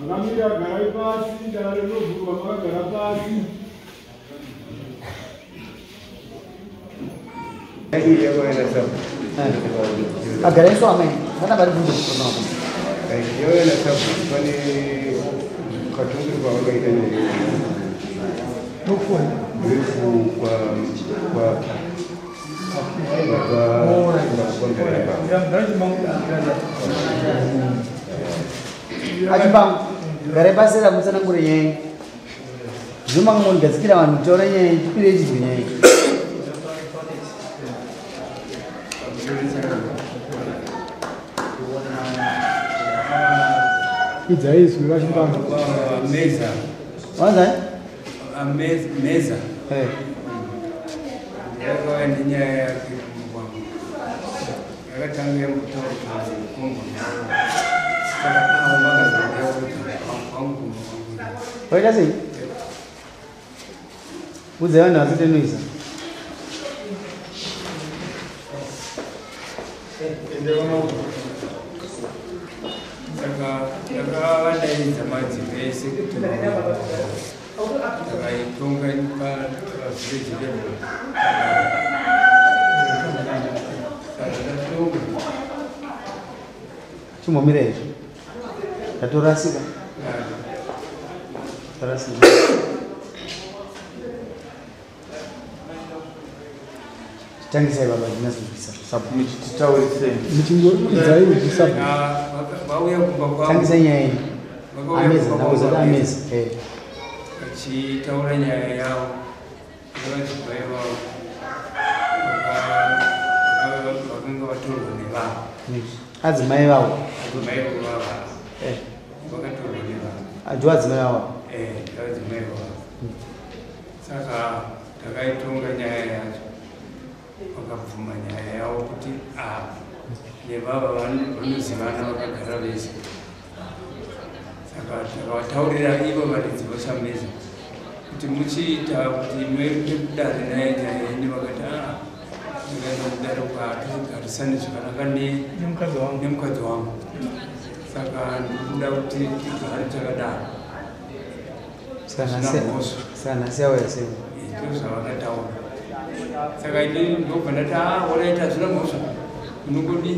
Makamira garai pasi, dare rinovhurwa makagara pasi. Agarai so amai, vana vari bvunza kukorona wako. Yauya nasabhuku pane katongero kwavakaita nyaya kwa kwa Achimbangu, garai pasi ramutsanangure nyaya. Zvino manga munigadzikira vanhu kutaura nyaya, tipire ichizwe nyaya. Idzai izwi vaChimbangu. Meza. Wanzani? Meza. Yakauya nenyaya yake kwangu. Yakatanga yambotaura kuti kongo. Saka avo vakazouya kuti kwangu kumba kwangu. Waita sei? Udzai vanhu vasatenoisa. Saka takavadaidza madzimai ese kuti takaitonga pavillage level. Saka tatonga. Chimbomira izvo. Tatorasika. Tarasika. Tangisai baba ndinazozvisa. Sabhuku. Muchititaurisei. Muchingoidzai izwi sabhuku. Vauya kumba kwangu. Tangisai nyaya yenyu. Vakauya Ameza, kumba ndakuzati kwangu. ameza. Vachitaura nyaya yavo nevadzimai vavo vakanga vatorwa nevanhu. Adzimai vavo. Adzimai vavo. Vakatorwa nevanhu. Ndiwo adzimai vavo. Adzimai vavo. Saka takaitonga nyaya yacho. Vakabvuma nyaya yavo kuti nevava vanozivana vakagara vese. Saka takavataurira ivo varidzi vaChameza kuti muchiita kuti muende kudare naye nyaya yenyu, vakati ndikaenda kudare kwatigarisane zvakanaka nemukadzi wangu. Saka ndikuda kuti tigare takadaro. Saka nhasi yauya sei? Ndizvo zvavakataura. Saka inini ndobva ndati waraita hazvina mhosva, unongodi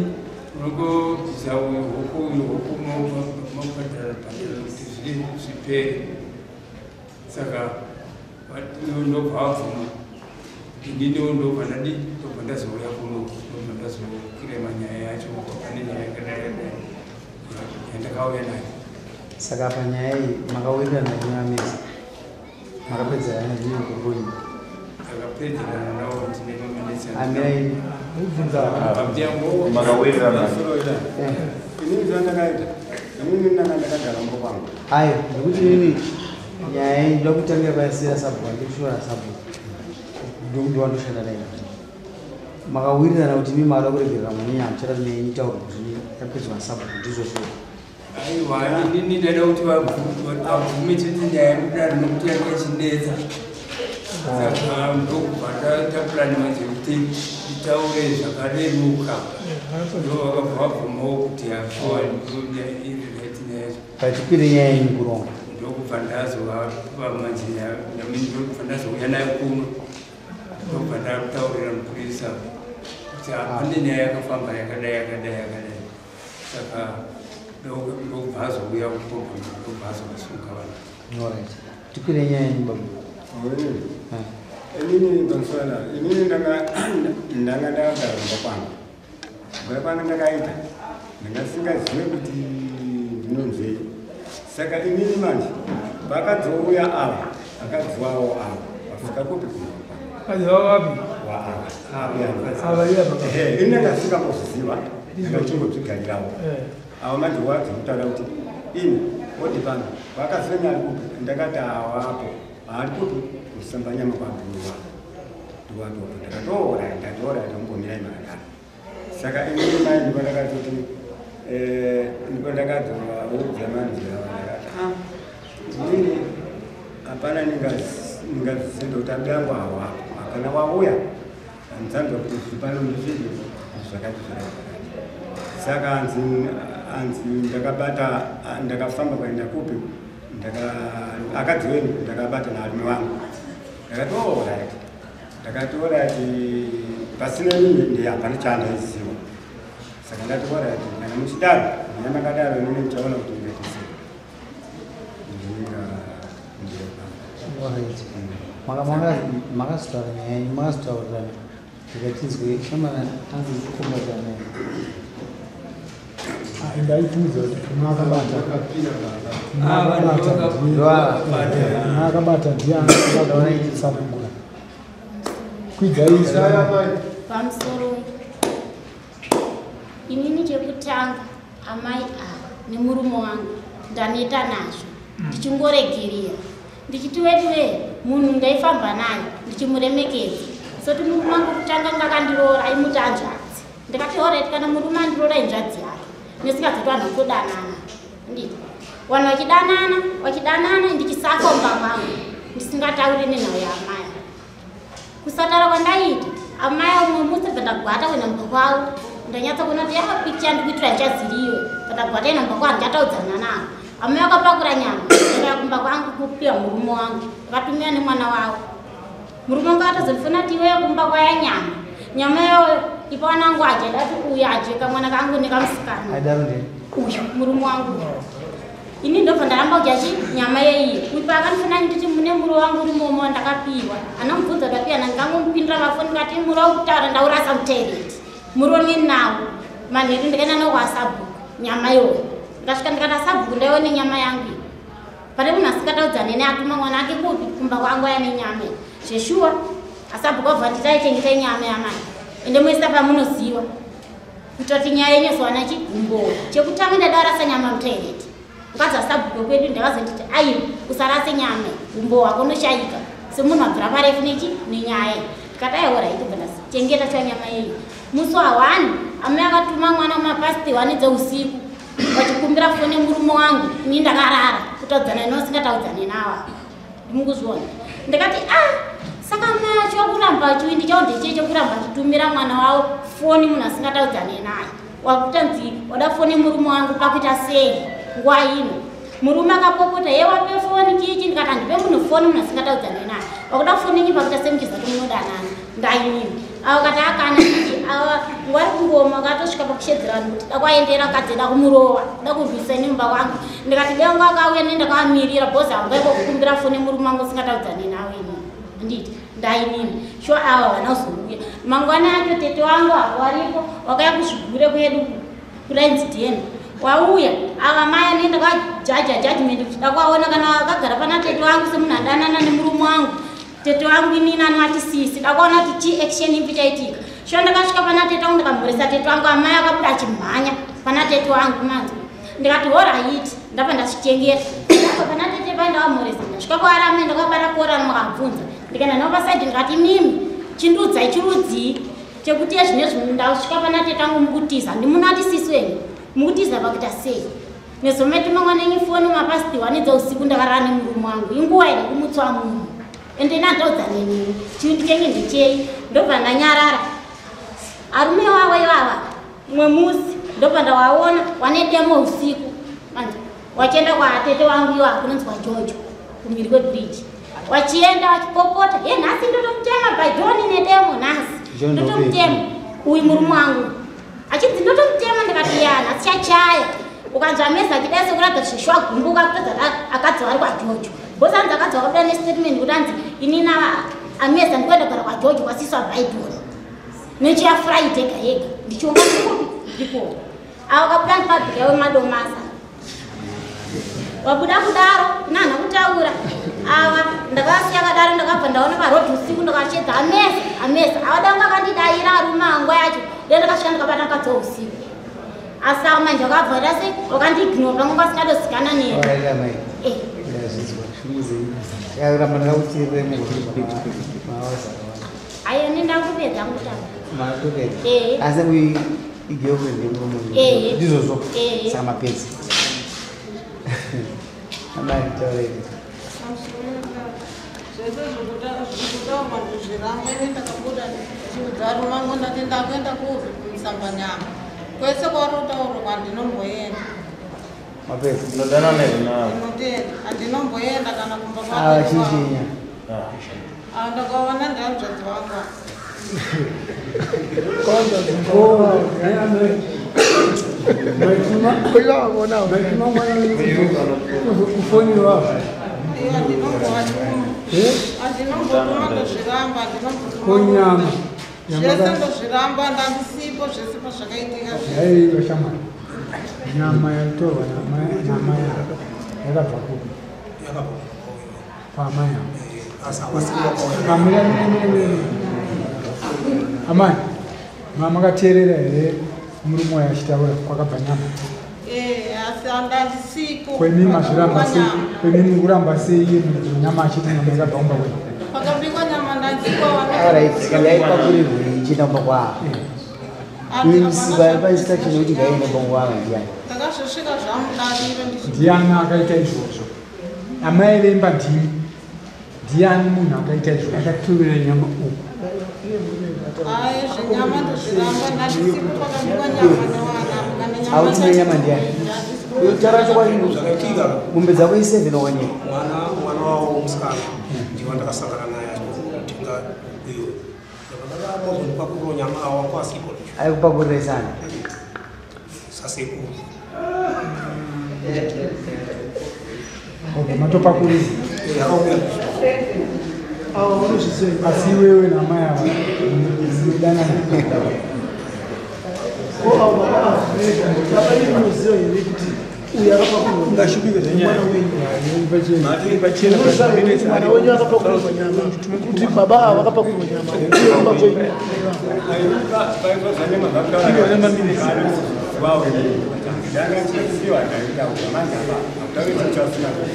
unongobvisa uyu huku uyu huku mobhadhara bhadhara kuti zvipere. Saka ndobva vabvuma, ininiwo ndobva ndadi ndobva ndazouya kuno, ndobva ndazokirema nyaya yacho kuti pane nyaya yakadai yakadai yandakauya nayo. Saka panyaya iyi makawirirana neameza, makapedzerana nekurunyi. Takapedzerana navo tine maminitsi. Amirai. Makawirirana. Inini zvandakaita, inini ndanga ndakagara mumba kwangu. Ayo, nekuti inini nyaya iyi ndoda kutangira payasira sabhuku, handikushora sabhuku. Ndowandoshanda naye. Makawirirana kuti imi makada kuregerera mwana hamuchada kuti nyaya yenyu itaurwe kuti yapedzwa nasabhuku, ndizvo zviro. Aiwa, inini ndaida kuti vabvume chete nyaya yekudaro nekuti yanga ichinetsa. Saka ndokubva tapurani manje kuti itaure zvakareruka. Ndo vakabva vabvumawo kuti afuwa iri right nyaya yacho. Pachipire nyaya yenyu kuronga. Ndokubva ndazovapa manje ndokubva ndazouya nayo kuno. Ndokubva ndataurira mupurisa kuti pane nyaya yakafamba yakadai yakadai yakadai. Saka ndokubva azouya kuprogram, ndokubva azovasunga vanhu. Alright. Tipire nyaya yenyu baba. Inini pamusana, inini ndanga ndakagara kumba kwangu. Kugara kwangu ndakaita, ndanga ndisingazive kuti ndinonzwei. Saka inini manje, vakadzouya ava, vakadziwawo ava, vasvika kupi kumba kwangu? Vadziwa vapi? Waava. Ava iya baba. Ini ndanga ndisingambozviziva, ndanga ndichingodzvigarirawo. Ava manje wadzokutaura kuti ini odi pano, vakaziva ari kupi, ndakati awapo. Ari kupi? Kusamba nyama kwabhuwa. Ndiwatopo ndakatoora, ndatoora ndambomira imakadaro. Saka inini mai ndipo ndakatoti ndipo ndakadzovaudza manje ava ndakati inini hapana ningaziziva kuti adangu awapo. Kana wauya handisanzwa kuti zviri pano ndizvizvi zvakati zvakati. Saka hanzi Anzi ndakabata, ndakafamba kuenda kupi, akadzi wenu ndakabata naarume wangu. Ndakati alright, ndakati alright, pasina nini hapana chaandaiziva. Saka ndati alright, kana muchidaro nyaya makadaro, inini ndichaona kuti ndingaita sei. Alright. Makazitaura nyaya yenyu, makazitaurirana tikachinzwe shamana anzi chikomba chanai. Ndaibvunza kuti akabata ndiani, tsanangura kwidza izvi. Pamusoro, inini chekutanga, amai ava nemurume wangu ndaneta nazvo, ndichingoregerera, ndichiti weduwe munhu ndaifamba naye ndichimuremekedza. Soti murume wangu kutanga ngakandiroora aimuti hanzvadzi. Ndikati alright, kana murume andiroora inzvadzi yake, nesingadzoti vanhu kudanana, nditi vanhu vachidanana vachidanana, ndichisafa mumba mangu ndisingatauri nenhau yaamai. Kusataura kwandaiita amai, umwe musi bva ndagwata kuenda mumba kwavo, ndanyatsa kuona kuti yakapicha ndikuitira ndichaziriwe. Bva ndagwata enda mumba kwavo, ndichataudzana navo. Amai vakapakura nyama, ndakaya kumba kwangu kupiwa murume wangu, vakatumira nemwana wavo. Murume wangu akatozondifona kuti iweyo kumba kwaya nyama, nyama iyoyo ipa vana vangu adye. Dati uyu adye, kamwana kangu nekamusikana. Aidaro ndini? Uyu murume wangu. Ini ndobva ndaramba kudya chi nyama yeiyi. Uyu akandifona nditi mune muro wangu uri momo ndakapiwa, anamubvunza ndapiwa, ndangomupindura mafoni, ndikati muro wekutaura ndaurasa mutoilet, muro ninawo. Manheru ndikaenda nawo kwasabhuku nyama iyoyo. Ndikasvika ndikati, "Asabhuku, ndaione nyama yangu iyi. Pane munhu asingataudzane neatuma mwana ake kupi kumba kwangu aya nenyama iyi." Zveshuwa asabhuku abva nditi, "Aichengetai nyama yamai, ende moisa pamunoziva kuitira kuti nyaya yenyu izowana chigumbowo." Chekutanga ndadarasa nyama mutoilet. Ukadzi asabhuku kwedu ndakazonditi, "Aiwa, usarase nyama, umbowo hwako unoshayika semunhu abvira parefu nechi nenyaya." Ndikati, "Aiwa, right." Bva ndachengeta cha nyama iyi. Musi wa1 amai akatuma mwana mapast 1 dzeusiku vachikumbira foni murume wangu. Ini ndakarara, kutaudzana nawo singataudzane nawo, ndimukuzviona. Ndikati, "A, saka mai acho kuramba chiwindi chawo ndeche chekuramba achitumira mwana wavo foni munhu asingataudzane naye. Wakutanzi wada foni murume wangu pakuita sei nguva ino?" Murume akapopota, "Ye, wape foni chichi." Ndikati, "Handipe munhu foni munhu asingataudzane naye. Wakuda foni inyi pakuita semuchizati munodanana ndainini." Avo kati akana chichi ava nguva iri kungoma, akatosvika pakushedzera vanhu kuti dakwaendera kadzeda kumurova, da kurwisa ini mumba kwangu. Ndikati dengu akauya nendakavamirira bhozi hangaiko kukumbira foni murume wangu usingataudzane nawe inini, handiti ndainini sho. Ava vana kuzouya mangwana acho, tete wangu avo varipo wakauya kuzvigure kwedu kurainzi den. Wauya ava mai anoenda kwajaja judgment kuti dakwaona kana vakagara pana tete wangu semunhu adanana nemurume wangu. Tete wangu inini anovati sisi, dakwaona kuti chi action ipi chaitika. Sho ndakasvika pana tete wangu, ndikamhoresa tete wangu. Amai akabuda achimhanya pana tete wangu manzwa. Ndikati alright, ndabva ndazvichengeta. Ndabva pana tete pai, ndavamhoresa, ndasvika kwaari amai, ndakabata kora, makabvunza. Ndikaenda navo pasaidi, ndikati, "Mimi chindudzai chirudzii chekuti ezvinezvi ndasvika pana tete wangu mukutiza? Ndimunati sisi wenyu mukutiza pakuita sei? Nezometuma mwana enyu foni mapast 1 dzeusiku, ndakarara nemurume wangu. Inguva ine kumutswa munhu, ende nandaudzane nini, chiundi chenyu ndechei?" Ndobva ndanyarara. Arume wavo ivava, mumwe musi ndobva ndawaona wane demo usiku manje, wachienda kwatete wangu iwa kunonzi kwaJojo kumhiri kwebridge, wachienda wachipopota, "Ye, nhasi ndotomutema bajoni nedemo nhasi." John. "Ndotomutema uyu murume wangu," achinzi, "Ndotomutema." Ndikati, "Ya, nhasi chachaya." Ukanzwa meza achidai sekuratidza zvishwa gumbuka kutodza akadzi vari kwaJojo, bhosi anzi akadzi wakabuda nestatement kuti anzi inini ameza ndikuenda kugara kwaJojo kwasiswa bhaibhori nechiya Friday yega yega, ndichiunga ndikupi ndiko. Avo kabuda mupublic yavo madomasa wabuda kudaro nhanha kutaura. Ava ndakasiya kadaro, ndakabva ndaona parodhi usiku, ndakachedza amesa amesa ava danga akandidayira arume anguva yacho dai ndakasvika ndikabata mukadzi weusiku. Asi avo manje wakabva rase wakandiignore, pamwe vasingadozikanwa neni. Alright, amai. Eh. Ndazvinzwa shungu dzenyu, ramba ndakakuteerera mahours akawanda. Ayo nendakupedza kutaura. Matopedza? Eh. Asi uyu igirlfriend yemurume? Eh. Ndizvozvo? Eh. Saka mapedza, amai, taurei. Zvese zvekutaurwa kuzviramba. Ini ndakabuda ndichiudza rume wangu, ndati ndakuenda kumusamba nyama. Kwese kwarotaurwa kwandinomboenda. Mapedza. Ndinodana nezvinavo. Ndinotenda. Handinomboenda kana kumba Ah, chichinya. Ndakaona ndihanzvadzi vangu. Maituma mwana kufonirwa. Iyo handinombovatuma. Handinombotuma ndozviramba, handinombotuma. Konyama. Zvese ndozviramba, ndandisipo zvese pazvakaitika zvese. Aiwa shamwari. Nyama yatorwa namai ava yakabva kupi? Kwamai ava. Pamira amai, makateerera here murume wayo achitaura kwakabva nyama? Asi handandisipo. Kwemi mazviramba sei? Kwemi mukuramba sei iye muridzi wenyama achiti nyama yakabva kumba kwenyu? Pakabikwa nyama ndandisipo. Alright, saka yaipakurirwei ichienda kumba kwavo? Uyu instruction yekuti ngaiende kumba kwavo ndiani? Ndakazosvika zvamudariro ndichi. Ndiani akaita izvozvo? Amai vemba ndimi. Ndiani munhu akaita izvozvo? Akatumira nyama uku. Ayi zvenyama ndozviramba, ndandisipo pakabikwa nyama newana. Kana nyama Autumira nyama ndiani? Taura chokwadi mombe dzako i7 wakanyeka. Mwana wavo musikana ndiwo ndakasangana naye achitenga iyo. Ndakazondipakurira nyama awo wanga asipo. Aikupakurira sana. Sasekuru. Okay, matopakurira. Asi iwewe namai ava munodanana. Mwana wenyu akapakurirwa nyama kuti baba ava vakapakurirwa nyama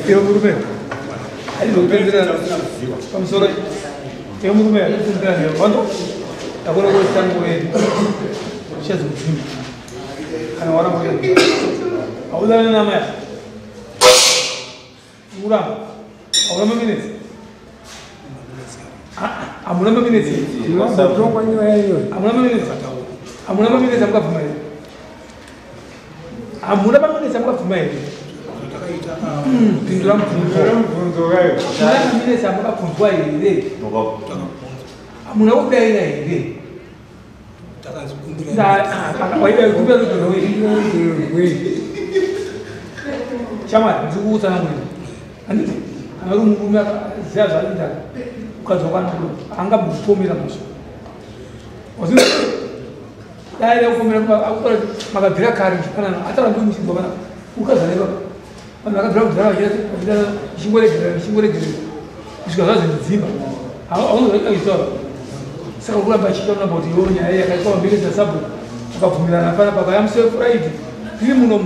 Iwe murume aizokupedzerana pamusoro. Iwe murume aizokupedzerana vanhu takona kutango yedu uchazi kudzimba kana waramba haudana namai uramba hauna maminetsi hamuna maminetsi Tongwa nyaya iyoyo. hamuna maminetsi hamuna maminetsi amukabvuma here hamuna maminetsi amukabvuma here pindura mubvunzo Mubvunzo kayo. hamuna maminetsi amukabvunzwa here hamuna kudaira here shamwari ndikuutsa namwene handiti kana uri murume akaziva zvaanoita mukadzi wako anokuda angambokupomera mhosva dai akupomera akutaura makabvira kare muchipanana ataura ndii muchinzwa pana ukazareva vanhu vakabvira kudhara vachidanana ichingoregerera ichingoregerera kusvika zvazvindidzimba aunozoitaura saka kuramba achiita unamba kuti iwo nyaya yakaitwa pamberi dzasabhuku akabvumirana panapa kayamusi wefuraidhi tiri muno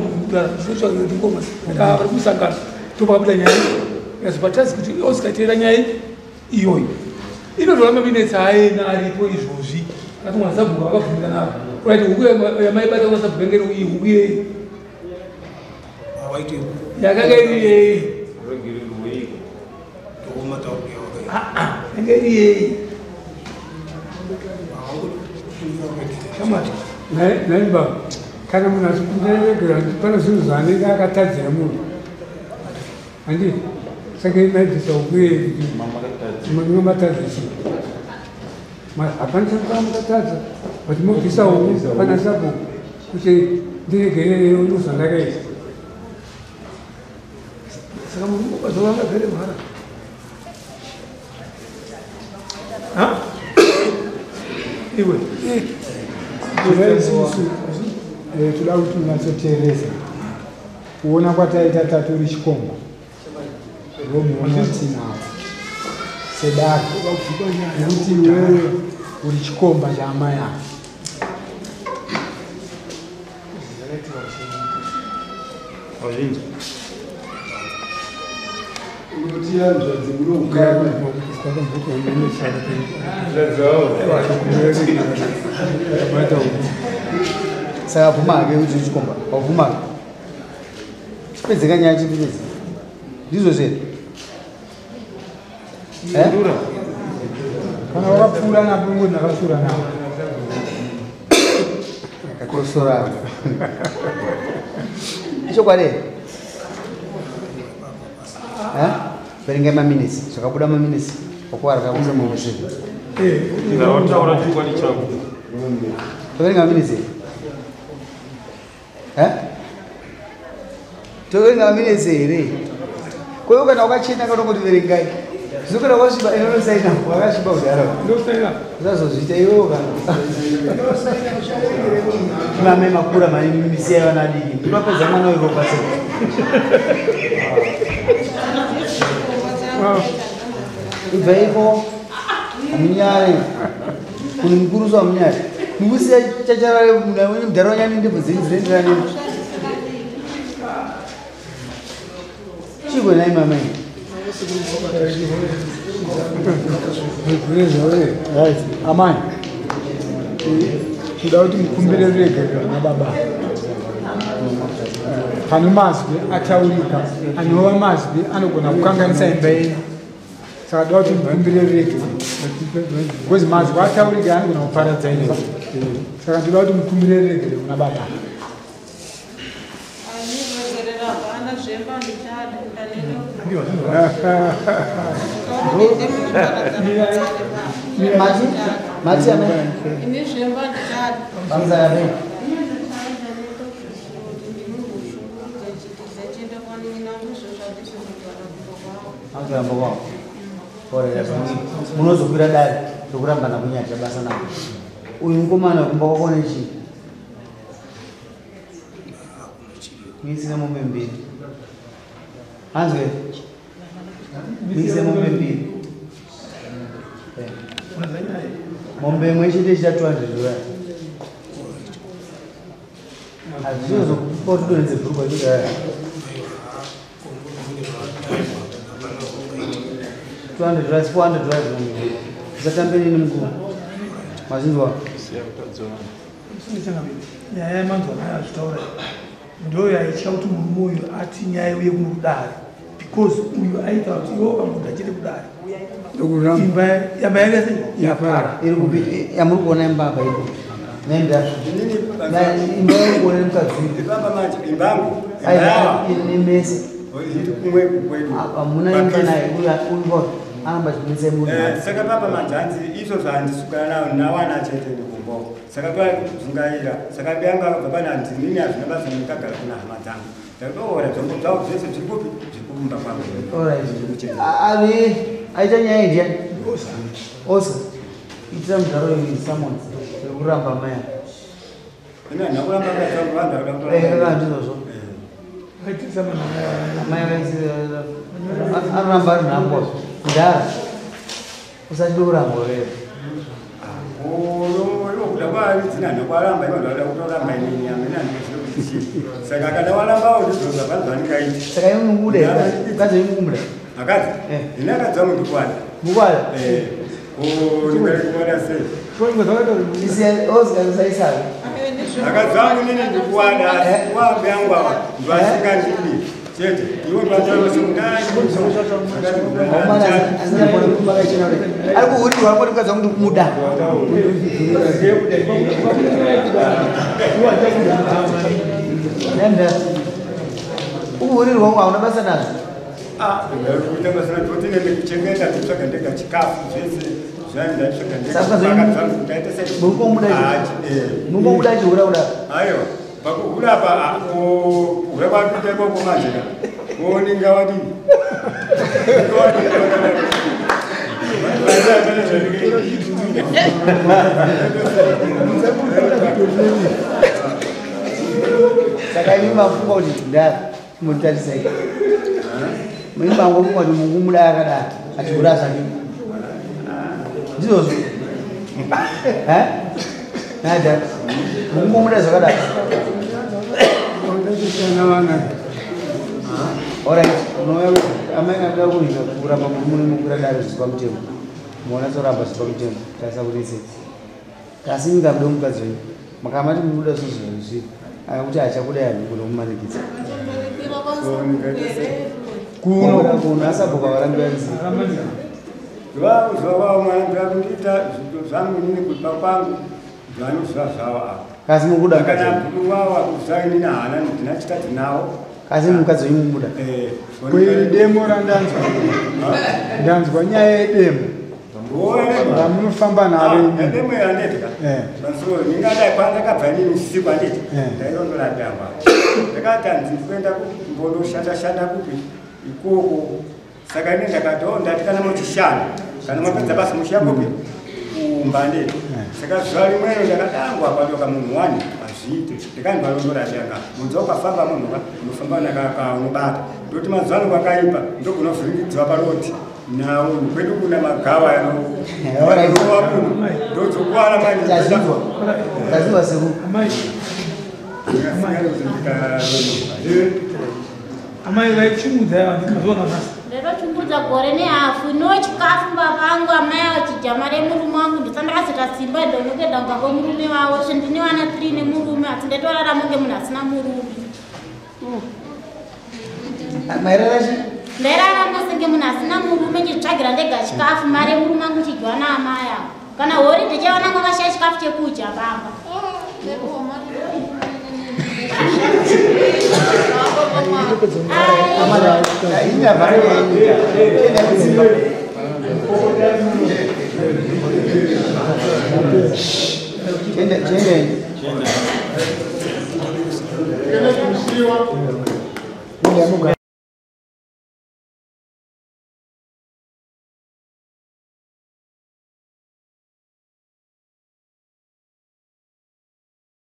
ndingoma vari kumusangano topakabuda nyaya yazopatasi kuti osikateera nyaya iyoyo inotora maminetsi aena aripo izvozvi akati mwana sabhuku vakabvumirana uraiti huku yamaibata kuna sabhuku yanga iri huku yei yakanga iri yei yanga iri yei shamwari Nai baba, kana munhu achikuregera pane zvinhu zvaanenge akatadzira munhu. Handiti? Saka maibvisa huku yei kuti matadza chii? Hapana chamakatadza but mobvisa huku pana sabhuku kuti ndiregerere ndozvandakaita. Saka munhu angagare mahara iwe Isusu toda kuti unyatsoteeresa kuona kwataita tatori chikomba ndomuona watinawo sedare nekuti iwewe uri chikomba chaamai ava. Unoti hanzvadzi munoukama. Saka bvuma hake kuti uchikomba wabvuma hake chipedzeka nyaya chipedze ndizvo zvere Kana wakapfuura napo ngo ndakapfuura napo. Kukosora. Ichokwadi? Verengai maminitsi, zvakabuda maminitsi wakuwara kakuza mumusiri. Ndinotaura chokwadi changu. Toverenga maminitsi. Toverenga maminitsi here? Kwa kana wakachena kana kuti verengai. Zvikora wasviba inonosaina wakasviba kudaro. Ndosaina. Usazozviita iwewo kana. Mame makura mani misiya vana adiki. Ndinopedza mwana wewe basa. Ibva iko munyare. Kuni mukuru so munyare. Mukusiya chacharare muna mudhara wanyani ndebvu dzenyu dzinoenderana nemi. Chiko nai mama. Right, amai. Toda kuti mukumbire ruregerero nababa. Pane mazwi ataurika anova mazwi anogona kukanganisa imba yenyu. Saka toda kuti mukumbire ruregerero. Because mazwi ataurika anogona kuparadza imba. Saka toda kuti mukumbire ruregerero nababa. Mati amai. Munozokwira dare rokuramba nakunyatya basa nako. Uyu mukomana kumba kwako nechii? Muisire mombe mbiri. Hanzwe? Muisire mombe mbiri. Mombe imwe chete ichita 200 dollars. Hazvizokupa kuti udonhedze bhurugwa chete. 200 dollars, 400 dollars mombe mbiri. Usatambe neni mukuru. Mazvinzwa? Nyaya yemanzwa nayo azvitaura ndo yaitya kuti murume uyu ati nyaya uye kuno kudare because uyu aita kuti iwo kamunhu achiri kudare imba yamba yavese yapara. Iri kupi yamuri kuona imba apa iri kupi? Nenda. Imba iri kuona mukadzi. Ibaba manje imbangu. Aiwa imese. Iri kumwe kwedu. Hamuna imba naye uyu uyu anamba chimese munhu. Saka papa manje hanzi izvo zvandisukana nawo nawana chete ndikumbo. Saka twazungaira. Saka byanga baba nanzi nini hazvina basa ndakagara kuna hama dzangu. Ndakaora zvombo zvavo zvese zviri kupi zviri kumba kwangu. Alright. Ari aita nyaya ndiani? Osa. Itira mudharo iyi summons yekuramba mai. Ina ndakuramba akadzangu vanhu vakuda kutora. Ndizvozvo. Mai vaisi anoramba ari nhambo. Ndara. Usachida kuramba wewe. Kuda kwaidzina ndakwaramba ivo ndauda kutoramba inini amene handikuzivi saka kana warambawo ndizvo zvabvanzvanikaiti. Saka iwe mukuda here? Mukadzi wenyu mukumuda? Akadzi? Ini akadzi wangu ndikuwada. Mukuwada? Ndikuwada sei? Usaisana. Akadzi wangu nini ndikuwada asi waambi yangu awa ndivasingandidi chete ivo ari kuhurirwa angoti mukadzi wangu ndikumuda. Nenda. Ukuhurirwa uku hauna basa nazvo. Kuita basa nazvo tinenge kuchengeta titsvaga ndega chikafu zvese zvandaitsvaga ndega. Mukomuda achihura kudaro. Aiwa. Pakuhura apa kuhura kwakuita ikoko manje ka kuoninga wadini. Saka imi mafunga kuti ndara mutarisai. Mimi mangofunga kuti mungumuda akadaro achihura zvake. Ndizvozvo. Nada. Mungomuda zvakadaro. Alright, unouya amai anoda kuhinga kuramba murume mukwira dare zviri pamutemo. Muona soramba zviri pamutemo. Tarisa kuti sei. Kasi ingabude mukadzi wenyu. Makamati munoda zvinhu zviri. Akakuti achakudai hanhu kunokumanikidza. Kuno kuno asabhuka varambi vanzira. Zuva wao mwana ndakundiita zvinhu zvangu inini kupa kwangu zvanozva zvavo apa. Kasi mukuda mukadzi Kana wenyu? bhuruwawa kuzainina hana ndinachitadzi nawo. Kasi mukadzi wenyu mumuda? Kwiri demo randanzwa, ndanzwa nyaya yedemo ramunofamba naro imi. Demo yandeti ka masoro ndingadai pandakabva inini usiku anditi ndairondora damba ndakati handisi kuenda kumbonoshanda shanda kupi ikoko. Saka ini ndakati o ndati kana muchishanda kana mapedza basa mushiya kupi kumba ndeti. Saka zuva rimwero ndakadangwa padoka munhu wani hazviite ndikandwarondora danga munzi ukafamba munhu ka unofamba nakaka unobata ndoti mazuva ano kwakaipa ndokunovhiringidziwa paroti nawo kwedu kuna magawa anorowa munhu ndodzokuwana manje. Tazviwa. Tazviwa sekuru. Amai vaichungudza yava ndikazoona nhasi. Ndatochungudza gore nehafu no chikafu babangu amai achidya mari yemurume wangu ndosandakazota simba ndonokenda kumba kwemurume wavo svo ndine vana 3 nemurume asi ndatorarama kunge munhu asina murume. Mairara chi? Ndairarama senge munhu asina murume ndichitsvagira ndega chikafu mari yemurume wangu ichidyiwa naamai avo. Kana hori ndichaona kwakashaya chikafu chekudya baba. Chiende, chiende.